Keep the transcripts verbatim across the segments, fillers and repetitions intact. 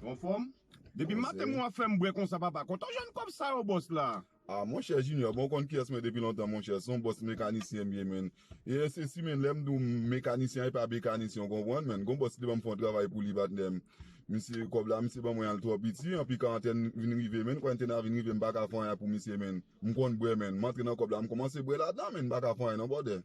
Ou anfòm? Depi maten mwen ap fè m bwè konsa, papa. Kote w jwenn kòb sa yo, bòs la? Ah, monchè Junior, bon, ou konn kiyès mwen depi lontan, monchè. Se yon bòs mekanisyen m ye, menn. E se si, menn, lè m di w mekanisyen, e pa mekanisyen, ou konprann, menn. Gon bòs ki te ban m fè yon travay pou li, patnè m. Misye, kòb la, misye ban mwen al twò piti, anpi karantèn vin rive, menn. Karantèn a vin rive, m pa ka fè anyen pou misye, menn. M konn bwè, menn. M antre nan kòb la, m kòmanse bwè ladan, menn. M pa ka fè anyen, non, brother.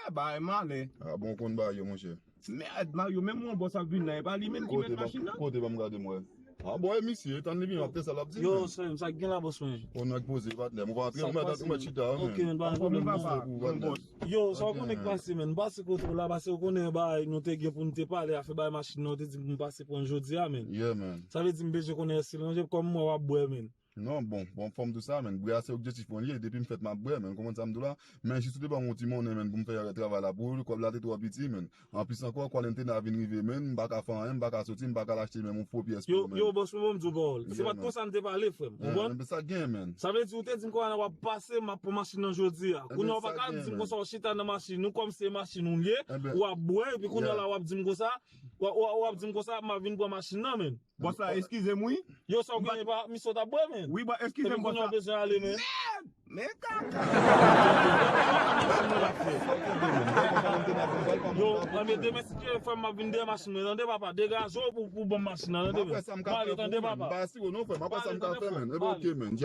Bagay malè. Ah, bon, ou konn bagay yo, monchè. Mèd, Mario, menm yon bòs ap vin la, e pa li menm ki mèt machin nan? Kote, ban m gade m wè. Ah, bon, e misye, tann li vin, ap te sa l ap di, yo, menn. Frè m, sa k gen la, bòs mwen? Ou nèg poze, patnè m. Ou pa antre, ou mèt, ou mèt chita, menn. Ok, menn, pa gen pwoblèm, non. Yo, sa w konnen k pase, menn? M pase kote w la, pase w konnen bagay nou te gen pou n te pale, afè bagay machin nan, ou te di m pou m pase pran l jodi a, menn. Yeah, menn. Sa vle di m bezwen konnen èske l ranje, kòm m wè w ap bwè, menn. Non, bon, bon, fò m di w sa, menn. Bwè a se objektif mwen li ye. Depi m fèt, m ap bwè, menn. Konprann sa m di w la? Men jis ou te ban m yon ti monnen, menn, pou m fè travay la pou ou. Kòb la te twò piti, menn. Anplis ankò, kwarantèn a vin rive, menn. M pa ka fè anyen, m pa ka soti, m pa ka al achte menm yon fo pyès pou yo, menn. Yo, bòs mwen, bon, m di w pawòl. Se pa t konsa n te pale, frè m. Ou konprann? Sa gen, menn. Sa vle di, ou te di m kòman w ap pase, m ap pran machin nan jodi a. Kounye a, ou pa ka di m konsa, w chita nan machin ou, kòm se machin ou l ye, ou ap bwè, epi kounye a la, w ap di m konsa, w, w, w ap di m konsa, m ap vin pran machin nan, menn. Bòs la, eskize m, wi. Yo, sa w genyen pa, misye w t ap bwè, menn. Wi, bòs, eskize m, bòs la. Epi kounye a w bezwen ale, menn. Mèd, men kaka. Yo, anben, demen, si Dye vle, frè m, m ap vin dèyè machin mwen, tande, papa. Degaje w pou, pou ban m machin nan, tande, menn. M ap wè sa m ka fè pou ou, menn. M pa asire w non, frè m. M ap wè sa m ka fè, menn. Epi, ok, menn.